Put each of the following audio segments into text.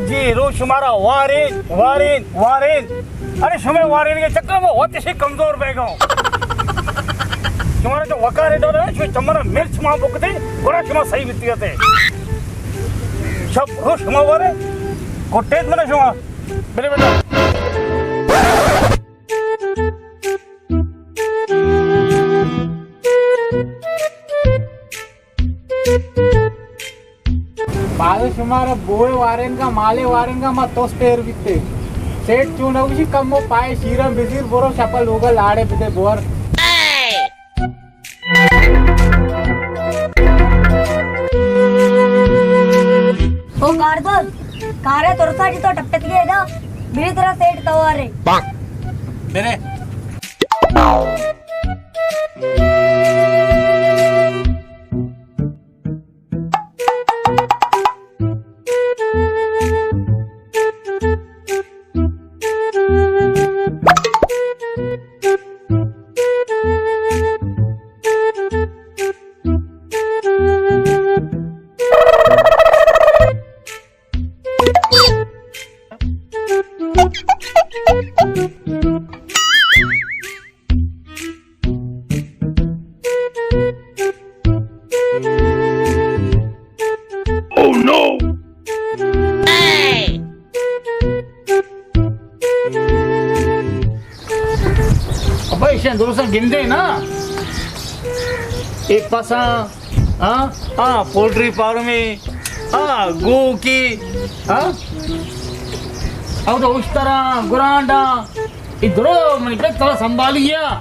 جی، رو شمارا وارین، وارین، وارین۔ ارے شمے وارین کے چکر میں وت سے کمزور بہ گاؤں۔ شمارا جو وقار ہے ڈالا، شو چمرا مرچ ماں بکتے، گڑا شما صحیح بیتی تے۔ شب رو شما وارے، کوٹیت منا شما۔ بلے بیٹا۔ پادو شمارا بوئے وارینگا، مالے وارینگا، ما توس پیر بیتے۔ سیٹ چون اوشی کمو پائے شیرم بزیر برو شپا لوگا لاڑے بدے بور۔ او کاردوست، کارے ترسا جی تو ٹپت گئے دا، بری ترا سیٹ توارے۔ میرے۔ Oh no! ابا، ایشاں درستاں گندے نا۔ اے پساں، ہاں، ہاں، پولٹری فارمی، ہاں، گوکی، ہاں، او تو اشتراں، گرانڈاں، اے درو منی پت ترا سنبھالیا۔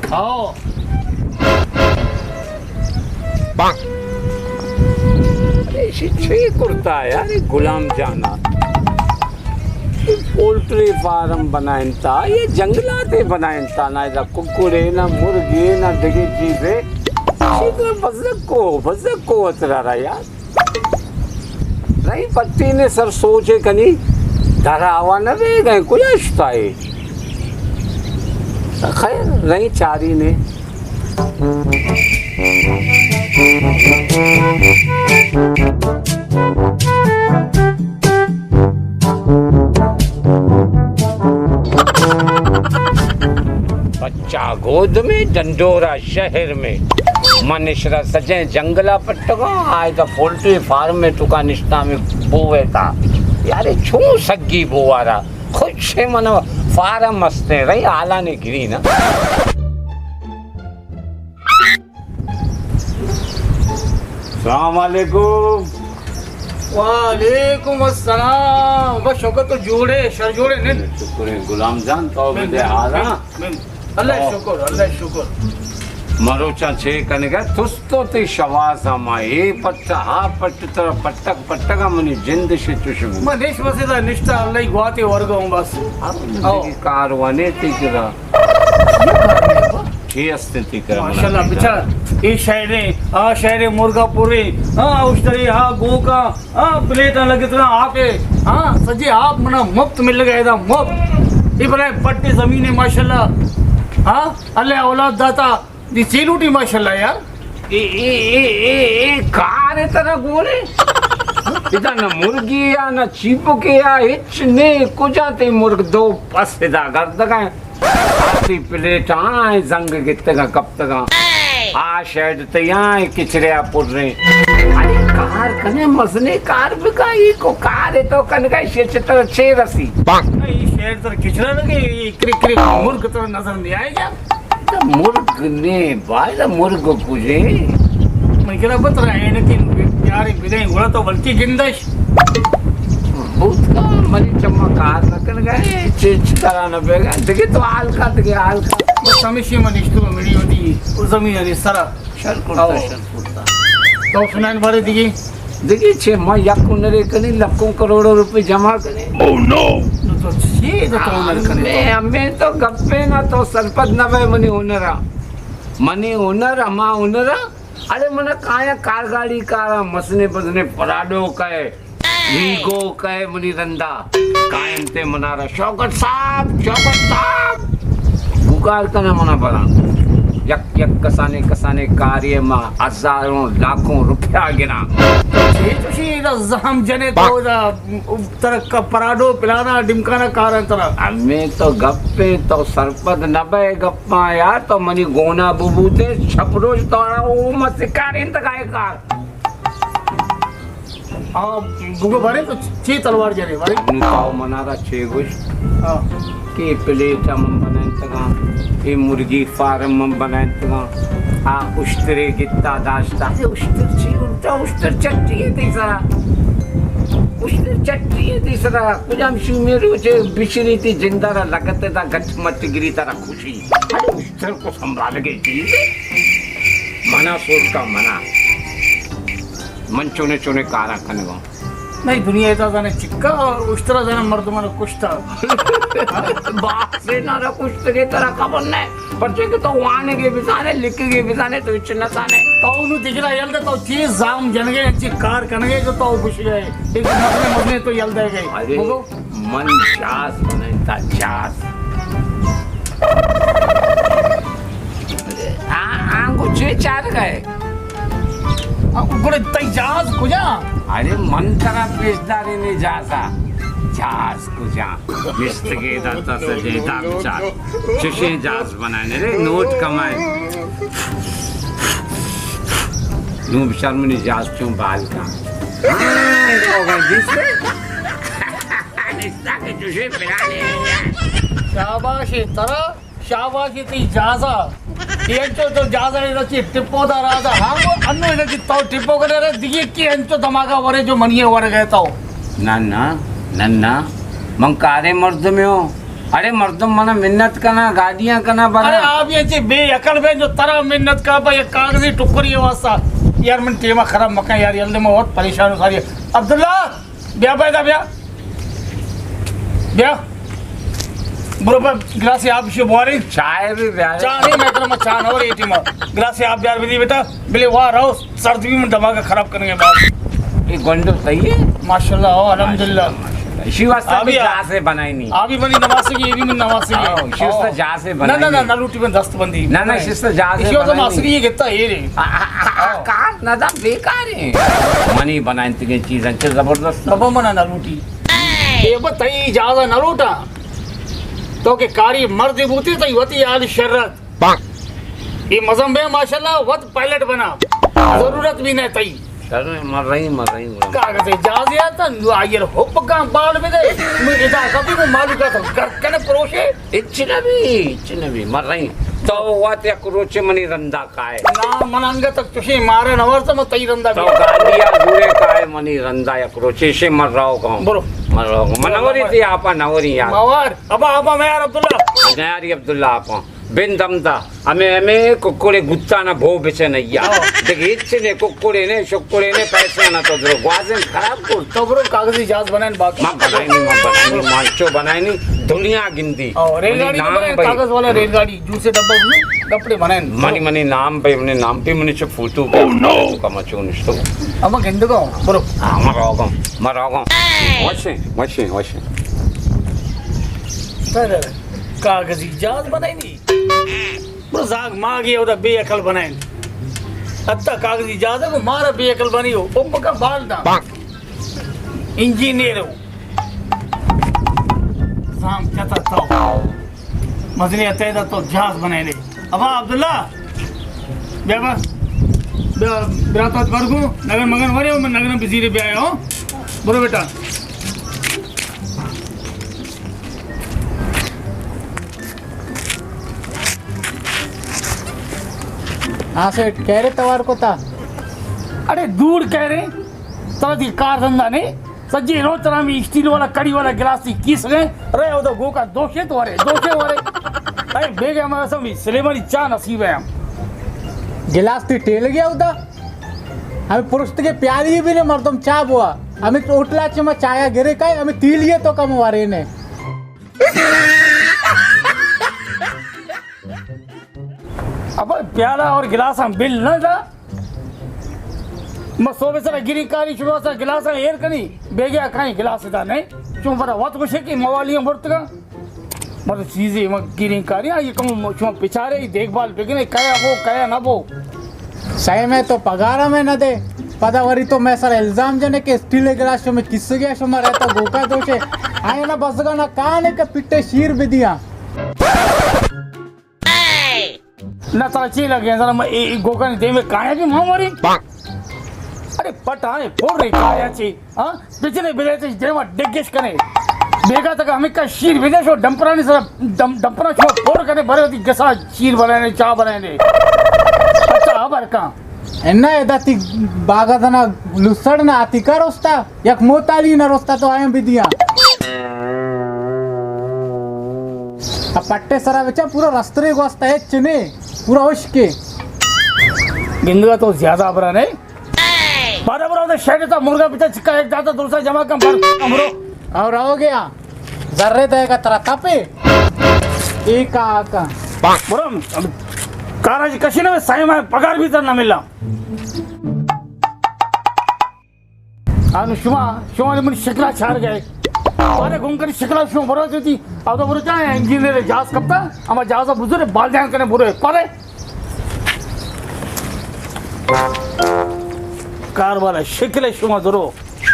آؤ۔ ارے، ایشی چے کرتا ہے یار، اے غلام جانا؟ اے پولٹری فارم بنائنتا، اے جنگلاتے بنائنتا، نہ ادا ککڑے، نہ مرگے، نہ دگے چیزے۔ ایشی تو بزگ کو، بزگ کو اترا رہا یار۔ رہی پٹی نے سر سوچے کنی، دراوا نہ بیگئے، کجا شتائے؟ خیر، رہی چاری نے۔ بچہ گود میں ڈنڈورا شہر میں۔ من اشرا سجیں جنگلا پٹگاں، آئے دا پولٹری فارم میں تو کا نشتا میں بوے تا۔ یار، چون سگی بوارا۔ خوش ہے من فارم مستیں، رہی حالانے گری نا۔ السلام علیکم۔ وعلیکم السلام۔ بس شکر تو جوڑے، شر جوڑے نن۔ شکر ہے غلام جان، تو بدے حالا۔ من، من۔ اللہ او۔ شکر، اللہ شکر۔ مروچاں چے کنگا، تس تو تی شواز ہما، اے پٹ، ہا پٹ، ترا پٹک پٹگا منی جند شے چوش بو۔ من نش بس ادا نشتا، اللہ گواتے ورگا ہوں بس۔ ہاں، او۔ دیگی کار ونے تی کرا۔ چے استیں تی کرا ماشاءاللہ، منا بچار، اے شہریں، آ شہریں مرگا پوریں، آ اشترے، آ گوکا، آ پلیٹاں لگتگاں آپے، ہاں، سجے آپ منا مفت مل گئے دا، مفت۔ اے بلائیں پٹے زمینے ماشاءاللہ، ہاں، اللہ اولاد داتا، دی چیلوٹی ماشاءاللہ یار۔ اے، اے، اے، اے، اے کار ترا گورے؟ ادا نہ مرگی یا نہ چیپکے یا ہچ نے، کجا تے مرگ دو پس ادا گردگا۔ آتی پلیٹ آئیں زنگ گتگا کپتگا۔ آ شیڈ تیاں کچرے آ پریں۔ ارے کار کنے مزنے کار بکا، ای کو کار تو کنگا شے چتر چے رسی۔ ای شیڈ تر کچرا لگے، ای کرک کرک مرگ تر نظر نہیں آئے گا۔ تو مرگ نے باید مرگ کجے۔ من کرا بتر اینکین پیارے بدیں گڑا تو بلکی گندش۔ بوت کا منی چما کار نہ کنگا، چچ کرا نہ بیگا، دگے تو حال کا، دگے حال کا۔ بس ہمیشی من اشتو میری ہوتی، زمین علی سرا۔ شر کرتا، او۔ شر کرتا۔ تو سنائن بارے دیگی؟ دیگی چے، ما یک ہنرے کنی، لکھوں کروڑوں روپے جمع کنی۔ او نو! نو تو چے تو تو ہنر کنی تو؟ میں، ہمیں تو گپے نہ تو سرپد نہ بے منی ہنرا۔ منی ہنر، ہما ہنرا۔ ارے منا کایا کارگاڑی کارا مسنے بزنے پراڈو کئے، ویگو کئے منی رندا۔ کائنتے منارا شوکت صاحب، شوکت صاحب۔ گوکار کنا منا بران۔ یک یک کسانیں کسانیں کارے ءَ ما ہزاروں لاکھوں روپیہ گراں۔ چے چوشیں ادا زہم جنے تو ادا ترک پراڈو پلانا ڈمکانا کاراں ترا۔ ہمے تو گپے، تو سرپد نہ بئے گپاں یار، تو منی گونا ببوتے، شپ روچ تو او ما سکارینتگ اے کار۔ آ، بگو بارے تو چے تلوار جنے بارے؟ نوں تو منارا چے گوشت؟ ہاں۔ کہ پلیٹ من بنائینتگاں، اے مرگی فارم من بنائینتگاں، آ اشترے گتا داشتا۔ اے اشتر چی انت؟ اشتر چٹی ہے تئی سرا۔ اشتر چٹی ہے تئی سرا۔ کجام شومیں روچے بشری تئی جندارا لگتے دا گٹ مٹ گری ترا خوشی۔ ارے اشتر کو سنبھال کے چیز۔ منا سوچ کا منا۔ من چونے چونے کاراں کنگاں۔ نہیں، دنیا ءَ زانے چکا اور اشترا زانے مردمان کشتا۔ باسے نہ را کشتگے ترا خبر نہ۔ پرچے کہ تو وانگے بزانے، لکھگے بزانے، تو ہچ نہ زانے۔ تو انو دگرا یل دے، تو چیز زام جنگے، چی کار کنگے کہ تو گشگے۔ ایک مزنے مزنے تو یل دے گئے۔ ارے، بگو۔ من جاز بنائینتا، جاز۔ آ، آنگو چے چارگا ئے؟ آ، گڑا تئی جاز کجا؟ ارے من ترا پیش دارین اے جازا۔ جاز کجا؟ مستگے داتا سجے داتا۔ چشیں جاز بنائین رے، نوٹ کمائے۔ نوں بچار منی جاز چون بال کن۔ ہاں، اے لوگاں دیستے؟ نشتا کہ چوشیں پلانے۔ شاباش ترا، شاباش تئی جازا۔ اے انچو تو جازا ادا چی ٹپو دا رازا۔ ہاں، انو ادا چی تو ٹپو کنے رے، دیگی کی انچو دماغا ورے جو منی ورگے تو۔ نہ، نہ، نہ، نہ۔ من کارے مردمے ہوں۔ اڑے مردم منا منت کنا، گاڈیاں کنا بنا۔ اڑے آ بھی انچے بے عقل بے جو ترا منت کا با یک کاغذی ٹکری واسطہ۔ یار من ٹیما خراب مکن یار، یلے ما بہت پریشان ہوں ساری۔ عبداللہ، بیا پیدا بیا۔ بیا۔ برو پہ گلاس آپ شو بوارے۔ چائے بھی بیا۔ چاہ نہیں، میں ترا ما چاہ نہ ورے ٹیما۔ گلاس آپ بیار بدی بیٹا۔ بلے واہ راؤ، سرد بھی من دماغ خراب کرنے کے بعد۔ اے گونڈو صحیح ہے؟ ماشاءاللہ، او الحمدللہ۔ ماشاءاللہ، ماشاءاللہ۔ اسی واسطہ آ بھی بھی آ-، جہاز ہے بنائی نہیں۔ آ بھی منی نماز کی، یہ بھی منی نماز کی۔ آؤ، اسی واسطہ آؤ۔ جہاز ہے نہ، بنائی نہ، نہ، نہیں۔ نہ لوٹی میں دست بندی۔ نہ، نہ، نہیں۔ اسی واسطہ جہاز ہے اسی واسطہ بنائی ماسری نہیں۔ یہ کتا ہے رے۔ آ، آ، آ، آؤ۔ کار نہ دا بیکار ہے۔ منی بنائیں تگے چیزاں چہ زبردست۔ بابا منا نہ لوٹی۔ اے بتائی جہاز نہ لوٹا۔ تو کہ کاری مرد بوتی تئی وتی حال شرت۔ اے مزن بے ماشاءاللہ وت پائلٹ بنا۔ ضرورت بھی نہ تئی۔ شر مر رہی، مر رہی۔ کاغذ جہاز یا تا نو آئیر حب کا بال بدے۔ میں ادا کبھی کو مالو کا تو گھر کنے پروشے۔ اچ نبی، اچ نبی، مر رہی۔ تو وات یک روچے منی رندا کائے۔ نا، من انگت تک چوشیں مارا نہ ورتا، من تئی رندا تو بھی۔ گاڑی آ زورے کائے منی رندا یک روچے شے مر رہا گاؤں۔ برو۔ مر رہا گاؤں۔ من نوری تئی آپا نوری یار۔ موار۔ ابا، ابا، میں یار عبداللہ۔ میں یار عبداللہ آپا۔ بند ہمدا، ہمے، ہمے ککڑے گتانا بھو بچن ایا۔ ہاں۔ دگہ ہچ نے، ککڑے نے، شکڑے نے، پیسے آنا تو درو گوازن خراب کر۔ تو برو کاغذی جہاز بنائیں باقی۔ ما بنائنی، ما بنائنی، ما انچو بنائنی، دنیا گندی۔ ہاں، ریل گاڑی منی نام بنائیں، بھائی۔ کاغذ والا ریل گاڑی، جوسے ڈبہ بنائیں، کپڑے بنائیں۔ منی، منی نام بھائی، منی نام بھائی، منی چو فوٹو کا، فوٹو کا ما چو نشتو۔ اما گندگا، برو۔ ہاں، ما روگم، ما روگم۔ وشیں، وشیں، وشیں۔ کاغذی جہاز بنائنی۔ برو زاگ ماگے اودا بے عقل بنائیں۔ حتی کاغذی جہاز کو مارا بے عقل بنی ہو۔ او پکا بال دا۔ انجینئر ہو۔ زام چتا تو۔ مزنی اتیدا تو جہاز بنائے نے۔ ابا عبداللہ۔ بیا با۔ بیا، برات ات برگو۔ نگن مگن ورے ہو، من نگن بزیرے بیا ہو۔ برو بیٹا۔ ہاں سیٹھ، کہہ رہے توار کو تا۔ اڑے دور کہہ رہے، ترا دی کار دھندا نہیں۔ سجی روچ ترا می اسٹیل والا کڑی والا گلاس تی کیس گئے، رہے ہو تو گو کا دوشے تو ورے، دوشے ورے۔ اے بیگے ہمارا سمی سلیمانی چاہ نصیب ہے ہم۔ گلاس تی ٹیل گیا ہوتا؟ ہمیں پرشت کے پیالی بھی نے مردم چاہ بوا۔ ہمیں ہوٹلا چما چایا گرے کائے، ہمیں تیلیے تو کم وارے نے۔ ابا پیالہ اور گلاس ہم بل نہ دا۔ ما صوبے سرا گری کاری شروع سا گلاس ایر کنی، بیگیا کائیں گلاس دا نہیں۔ چون برا وت گوشے کہ موالیاں برتگا۔ مطلب چیزے ما گرین کاری، آ، یہ کم شما بچارے، دیکھ بھال بکنے، کیا بو، کیا نہ بو۔ سئے مئے تو پگار ہمے نہ دے، پدا وری تو مئے سر الزام جنے کہ اسٹیل گلاس شما کس گیا، شما رہتا گوکا دوشے، آئے نہ بزگا نہ کانے کہ پٹے شیر بدیا۔ نہ ترا چی لگے، ذرا میں اے، اے گوکانی دیمے کایا بھی ماں مری۔ ارے پٹ آئے، پھوڑ رہی کایا چی۔ ہاں؟ بچنے بدے چی دیما ڈگش کنے۔ بیگا تک ہمیں کا شیر بدے شو ڈمپرانی سر ڈم-، ڈمپران شو پھوڑ کنے بھرے ہوتی گسا شیر بنائے نے، چاہ بنائے نے۔ اچھا، خبر کا؟ انا ادا تی باغا دنا لسڑ نہ آتی کا رستا؟ یک موتالی نہ رستا تو آیاں بدیاں۔ ا پٹے سرا بچا پورا رسترے گوستا ہچ نے، پورا ہشکے۔ گندگا تو زیادہ برا نہیں۔ بارہ برا ہوتا شیڈ تا مرغا بچا چکا ایک داتا درسا جمع کم بھر امرو۔ اور ہو گیا۔ ذرے دے گا ترا تپے۔ ایک آکا۔ برو، کارا جی کشی نہ سائیں میں پگار بھی تر نہ ملا۔ آنو شما، شما نے منی شکلا چار گئے۔ ارے گم کری شکلا شما برو جتی۔ اب تو برو جائے انجینئر جاز کپتا، اما جازا بزرے بال جان کنے برو پرے۔ کار والا شکل شما درو۔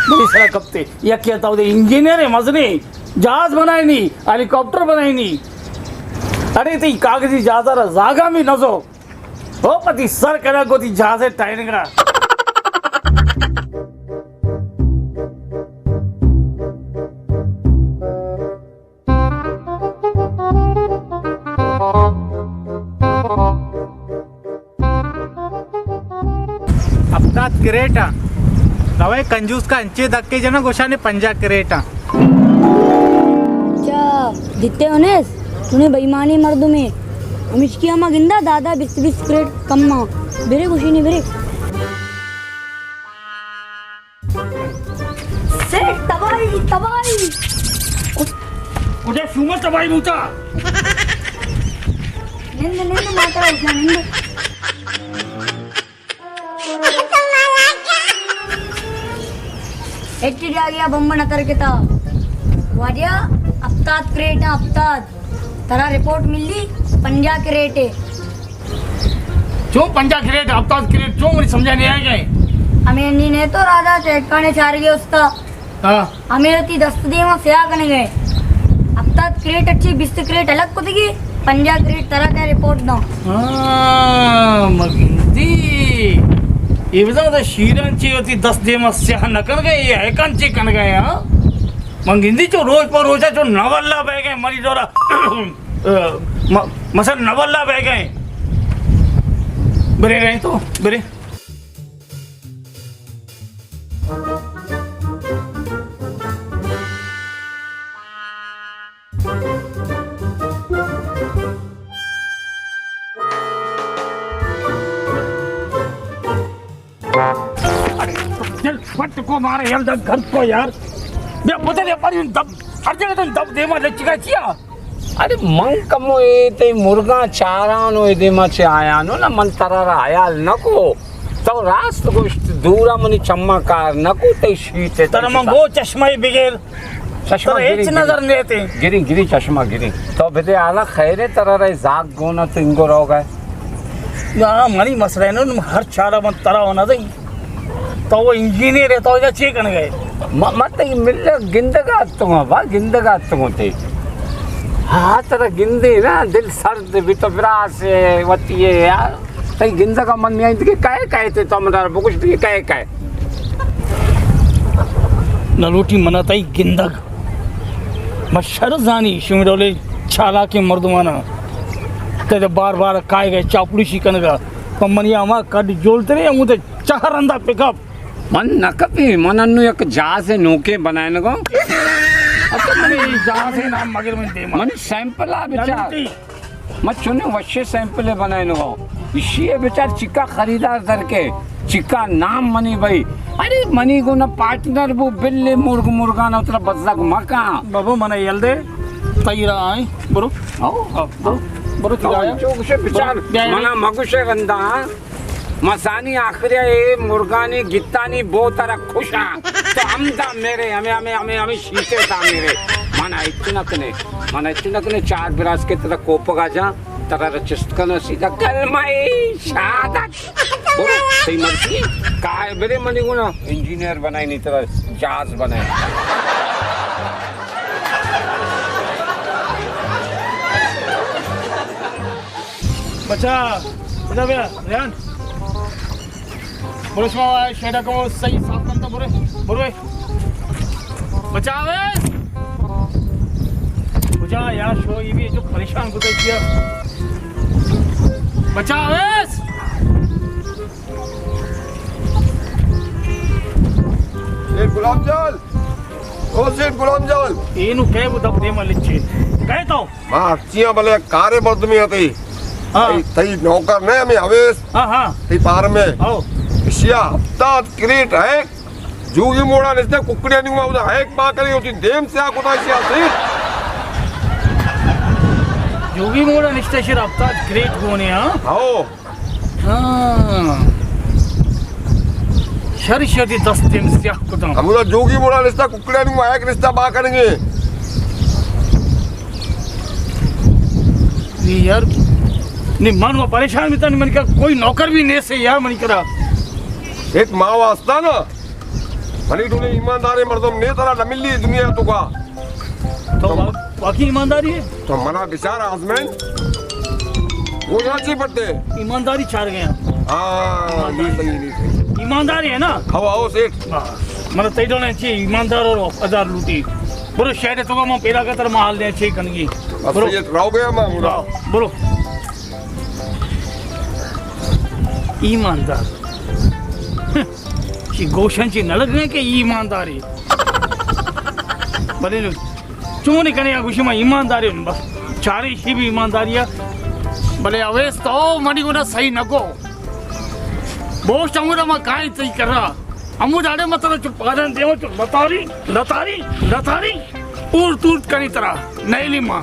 منی سرا کپتے۔ یکی تا دے انجینئر مزنی، جاز بنائنی، ہیلی کاپٹر بنائنی۔ ارے تی کاغذی جازا را زاگا بھی نزو۔ او پتی سر کرا گو تی جہازے ٹائرنگ را۔ ہفتاد کریٹ آ۔ روے کنجوس کا انچے دھکے جنا گوشانے پنجاہ کریٹ آ۔ اچھا، دیتے انیس، تو نے بےایمانی مردمے۔ ہمشکی ہما گندا دادا بیست بیست کریٹ کم آ۔ برے گوشی نہیں برے۔ سیٹھ، تباہی، تباہی۔ کجا شوما تباہی بوتا؟ نند، نند ماتا اٹھا، نند۔ ایٹی جا گیا بمب نتر کتا۔ واجہ، ہفتاد کریٹ آ، ہفتاد۔ ترا رپورٹ ملی، پنجاہ کریٹ ہے۔ چون پنجاہ کریٹ، ہفتاد کریٹ، چون منی سمجھا نہیں آئے گئے؟ ہمیں انی نے تو راجا چیک کانے چار گئے استا۔ ہاں۔ ہمیں تی دست دیما سیاہ کنے گئے۔ ہفتاد کریٹ اچھی، بیست کریٹ الگ کتگی، پنجاہ کریٹ ترا کیا رپورٹ دو۔ ہاں، مگندی۔ یہ بزن تو شیران چی ہوتی دست دیما سیاہ نہ کن گئے، یہ ہے کن چی کن گئے، ہاں؟ من گندی چو روچ پہ روچا چو نولا بہ گئے منی دورا۔ م-، مثلا نولا بہ گئے۔ برے رہے تو، برے۔ دل پٹ کو مارے یل دم گھر کو یار۔ بیا پتہ نہیں پر دب، ہر جگہ تم دب دیما لچکا چیا؟ ارے من کمو اے تئی مرگاں چاران و اے دیما چہ آیان و نا من ترا را حیال نہ کو۔ تو راست گوشت، دورا منی چما کار نہ کو، تئی شیت ترا من گو چشمہ بگیر۔ چشمہ ترا ہچ گریں، نظر گریں۔ نیتے۔ گریں، گریں، چشمہ گریں۔ تو بدے حالا خیرے ترا رہے زاگ گونا تو انگو روگا۔ یا منی مسئلہ ہے نا، ہر چارا من ترا ہونا دیں۔ تو وہ انجینئر ہے، تو ادا چی کن گئے؟ ما، ما تئی ملے گندگا تو، وا گندگا تو تے۔ ہاں، ترا گندے نا، دل سرد بھی تو براس ہے، وتی ہے یار۔ تئی گندگا من نہیں آئی کہ کہے کہے تے تو مدار بگوش دی کہے کہے۔ نہ لوٹی منا تئی گندگ۔ ما شر زانی شمی ڈولے چالاکیں مردمانا۔ تے بار بار کائے گئے چاپلوشی کنگا۔ پہ منی ہما کڈ جولترے ہمو تے چہر اندا پک اپ۔ من نہ کپی، من انو یک جہاز نوکے بنائینگو۔ اچھا، من جہاز نام مگر من دیما۔ من سیمپل آ بچار۔ من چونے وشے سیمپل بنائینگو۔ اشی بچار چکا خریدار در کے، چکا نام منی بھائی۔ ارے منی گونا پارٹنر بو بلے مرگ مرگانا اترا بزگ مکا۔ بابو من یل دے، تیرا آئیں، برو۔ او، برو، برو، تیرا آیا۔ چو گوشے بچار، برو، بیا، منا مگوشے رندا، ہاں؟ مسانی آخری اے مرگانی گیتانی بو ترا خوشاں۔ تو ہمدا میرے، ہمیں، ہمیں، ہمیں، ہمیں شیشے تا میرے۔ من ہچ نہ کنے۔ من اچ نہ کنے چار براس کے ترا کوپگا جاں، ترا را چست کناں سیدھا کلمہ شہادت۔ برو، تئی مرضی۔ کائے برے منی گونا انجینئر بنائینی، ترا جہاز بنائینی۔ بچا، ادا بیا، ریان۔ برو شما شیڈا کو صحیح صاف کنتا برے، برو۔ بچا اویس۔ کجا یار شو، یہ بھی جو پریشان کو دے دیا۔ بچا اویس۔ اے غلام جان، او سیٹھ غلام جان۔ اینو کئے وہ دب دے ملچے۔ کئے تو؟ ما ہرچیاں بلے کارے مردمے آتے۔ ہاں۔ تئی، تئی نوکر نہ ہمیں اویس۔ ہاں، ہاں۔ تئی پار میں۔ او۔ اشیا ہفتاد کریٹ ہے۔ جوگی موڑا نشتے ککڑیاں نیما ادا ہے با کرے ہوتی دیم سے آ کتا اشیا سیٹھ۔ جوگی موڑا نشتے شر ہفتاد کریٹ گونے، ہاں؟ ہاؤ۔ ہاں۔ شر شدی دست دیم سیاہ کتاں۔ ہمودا جوگی موڑا رشتہ ککڑا نو آیا کہ رشتہ با کریں گے۔ نی یار، نی من وہ پریشان بیتا، نی من کا کوئی نوکر بھی نہیں سے یار، منی کرا۔ ایک ماں واسطہ نا، منی تو نے ایماندار مردم نے ترا نہ ملی دنیا تو کا۔ تو وا-، واقعی ایمانداری ہے؟ تو منا بچار آزمین۔ وہ یہاں چی پڑتے؟ ایمانداری چار گیا۔ ہاں، یہ صحیح، یہ صحیح۔ ایمانداری ہے نا؟ ہاؤ، ہاؤ، سیٹھ۔ ہاں، منا تئی ڈولیں چی ایماندار اور ہزار لوٹی۔ برو شہر تو کا ماں پیدا کا تر مال دے چی کنگی۔ بس برو۔ سیٹھ، راو گیا ماں، برو۔ ہاں، برو۔ ایماندار۔ چی گوشن چی نہ لگنے کہ ایمانداری۔ بلے چون کنے یا گوشی ما ایمانداری ہوں، بس چاریں شی بھی ایمانداری ہے۔ بلے اویس تو منی گنا صحیح نہ کو۔ بوشت ہمودا ما کائیں تئی کرا۔ ہمود آڑے مطلب چپ پادن دیو چپ لتاری، لتاری، لتاری۔ اورت اورت کنی ترا۔ نیلی ما۔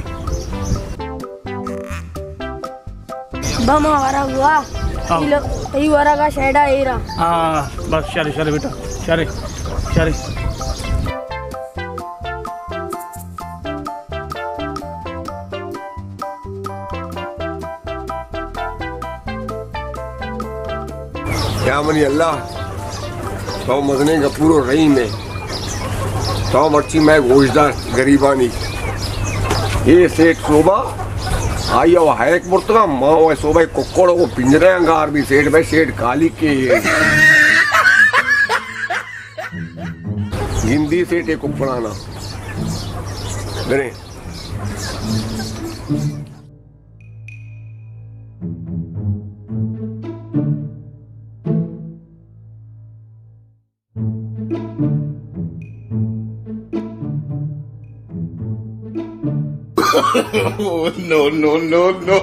بما ورگ ہوا۔ ہاں۔ ای لو-، ای ورگا شیڈا ایرا۔ ہاں، بس شرے، شرے بیٹا، شرے، شرے۔ یا منی اللہ، تو مزنیں گپور و رحیم ہے۔ تو مرچی میں گوشدار غریبانی۔ یہ سیٹ صوبہ آئی او ہیک برتگا، ما وہ صوبہ ککڑ کو پنجرے انگار بھی سیٹ بھائی سیٹ کالی کے۔ گندی سیٹ ایک ککڑانا۔ برے۔ Oh, no, no, no, no.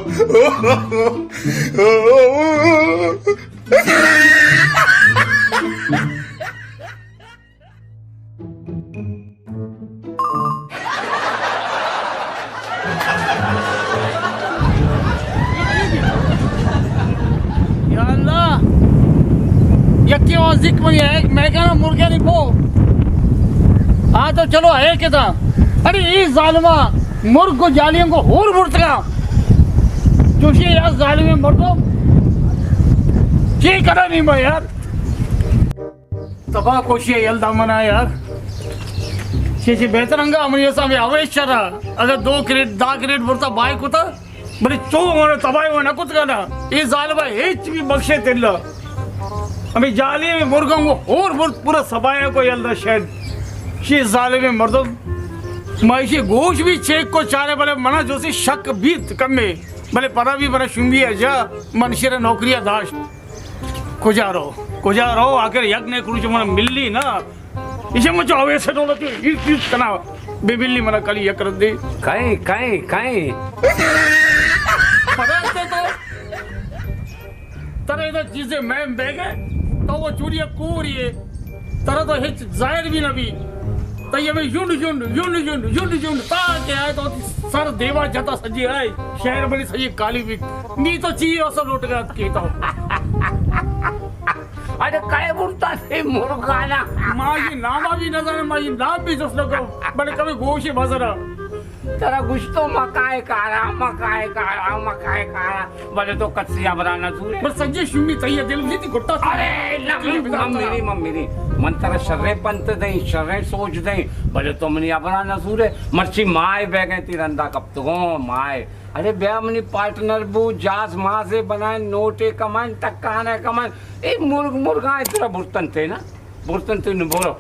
یا اللہ، یکی آواز ذکر منی ہے، میں کہنا مرغے نہیں پو۔ آ تو چلو ہے کتا۔ ارے اے ظالما مرغ کو جالیوں کو ہور برتگا۔ جوشی یا ظالم مردم۔ چی کرا نہیں میں یار۔ تباہ کوشی ہے یل دامنا یار۔ چی چی بہتر انگا منی اساں بھی اویش چرا۔ اگر دو کریٹ، دا کریٹ برتا بائے کتا، بلے چو ہمارا تباہی وہ نہ کتگا نا۔ اے ظالم ہے ہیچ بھی بخشے تلا۔ ہمیں جالی میں مرگا وہ ہور برت پورا سبایا کو یل دا شاید۔ چی ظالم مردم۔ ما ایشی گوش بھی چیک کو چارے بلے منا جو سی شک بیت کمے۔ بلے پدا بھی منا شنگی ہے جا منشر نوکری داشت۔ کجا رو؟ کجا رو؟ آخر یک نے کروچ من ملی نا۔ ایشی من چو اویسے ڈولا تو ہیچ چیز کنا بے ملی منا کلی یک رد دے۔ کئے، کئے، کئے؟ پدا تے تو ترا ادا چیزے میں بیگے تو وہ چوری کوری ہے۔ ترا تو ہچ ظاہر بھی نہ بھی۔ تئی ہمیں یونڈ، یونڈ، یونڈ، یونڈ، یونڈ، یونڈ، تا کہ آئے تو سر دیوا جتا سجی آئے۔ شہر بنی سجی کالی بھی۔ نی تو چی اصل لوٹ گیا کی تو۔ اڑے کئے برتا سے مرگانا؟ ما یہ ناما بھی نہ جانے، ما یہ نام بھی جس نہ کرو۔ بلے کبھی گوشے بازارا۔ ترا گوشتو مکائے کارا، مکائے کارا، مکائے کارا، بلے تو کسی ابرا نہ زورے۔ بس سجے شومی تئی دل جیتی گٹا۔ ارے، نہ، من، من میری، من میری۔ من ترا شریں پنت دیں، شریں سوچ دیں، بلے تو منی ابرا نہ زورے۔ مرچی مائے بیگیں تی رندا کپتگوں، مائے۔ ارے بیا منی پارٹنر بو، جاز مازے بنائیں، نوٹے کمائیں، ٹکانے کمائیں۔ اے مرگ مرگاں ترا برتن تے نا، برتن تے نو برو۔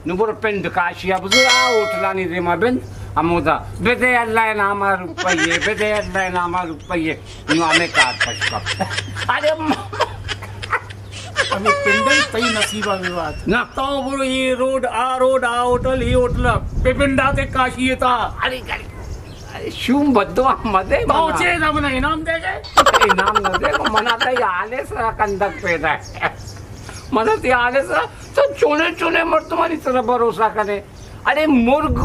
نو برو پنڈ کاشی ءَ بزور، آ ہوٹلانی دیما بند، ہمودا بدے اللہ ءِ نام ءَ روپیے، بدے اللہ ءِ نام ءَ روپیے، نو ہمیں کار پش کپ۔ ارے م-، ہمیں پنڈ ءَ تئی نصیب ءَ ببات۔ نہ۔ تو برو اے روڈ، آ روڈ، آ ہوٹل، اے ہوٹل، بہ پنڈ ءَ تے کاشی ءَ تا۔ ارے گڑ-، ارے شوم بدو مدے تو منا۔ چے دا منا انعام دے گئے؟ انعام نہ دے، منا تئی حالے سرا کندگ پیدا ہے۔ منا تئی حالے سرا تو چونے چونے مردمانی سرا بھروسہ کنے۔ ارے مرگ،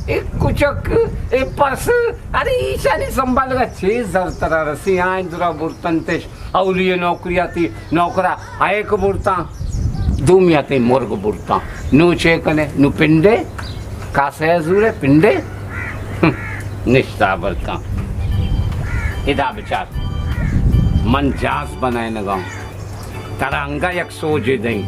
اے کچک، اے پس، ارے ایشانی سنبھالگا چے زر ترا رسی؟ آئیں درا برتنتش، اولی نوکری آتی نوکرا ہیک برتاں، دومی آتی مرگ برتاں۔ نو چے کنے؟ نو پنڈے؟ کاسے زورے پنڈے؟ نشتا برکاں۔ ادا بچار، من جاز بنائینگاں۔ ترا انگا یک سوجے دئیں،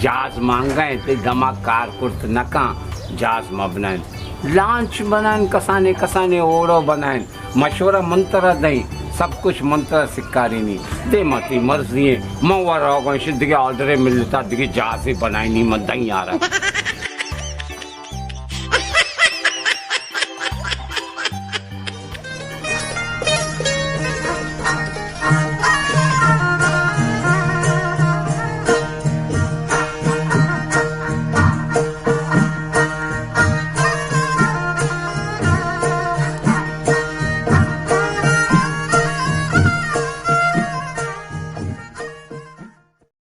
جاز مانگا انت، تئی دماغ کار کرت نکاں، جاز مبنائین۔ لانچ بنائین، کسانے کسانے اوڑو بنائین۔ مشورہ من ترا دئیں، سب کچھ من ترا سکارینی۔ دیما تئی مرضی ایں، من ورا گوش دگہ آرڈرے ملتا، دگہ جازے بنائینی من دئیں یارا۔